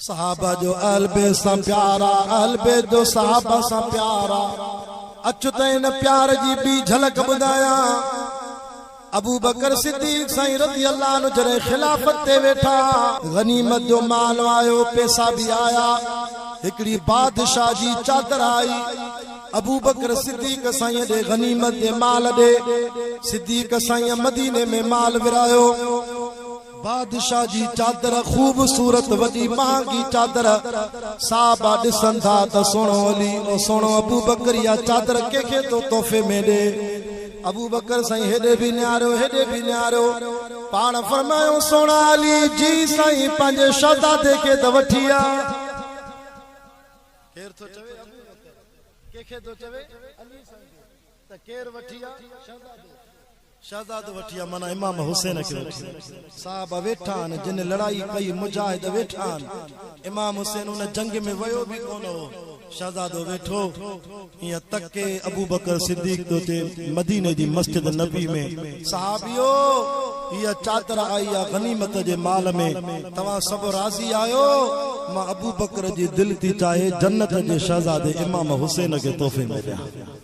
صحابه جو اهل بيت سان پيار آ، اهل بيت جو صحابه سان پيار آ. اچ ته ان پيار جي ٻي جهلڪ ٻڌايان. ابوبڪر صديق سائين رضي الله عنه جڏهن خلافت تي ويٺا، غنيمت جو مال آيو، پيسا به آيا، هڪڙي بادشاهه جي چادر آئي، ابوبڪر صديق سائين ڏي غنيمت جي مال ڏي، صديق سائين مديني ۾ مال ورهايو. بادشاهه جي چادر خوبصورت وڏي مهانگي چادر صحابه ڏسن ٿا ته سهڻو علي او سهڻو ابوبڪر اها چادر ڪنهن کي ٿو تحفي ۾ ڏي ابوبڪر سائين هيڏي به نهاريو هيڏي به نهاريو پاڻ فرمايو سهڻا علي جي سائين پنهنجي شهزادي کي ته وٺي آ ڪير ٿو چوي ابوبڪر ڪنهن کي ٿو چوي علي سائين کي ته ڪير وٺي آ شهزادو شهزادو وٺي آ معنيٰ امام حسين کي وٺي آ. صحابه ويٺا آهن جن لڙائي ڪئي مجاهد ويٺا آهن امام حسين ان جنگ ۾ ويو به ڪونه هو شهزادو ويٺو ايئن تڪي ابوبڪر صديق ٿو چئي مديني جي مسجد نبي ۾ صحابيو هيء چادر آئي آ غنيمت جي مال ۾ توهان سڀ راضي آهيو مان ابوبڪر جي دل ٿي چاهي جنت جي شهزادي امام حسين کي تحفي ۾ ڏيان.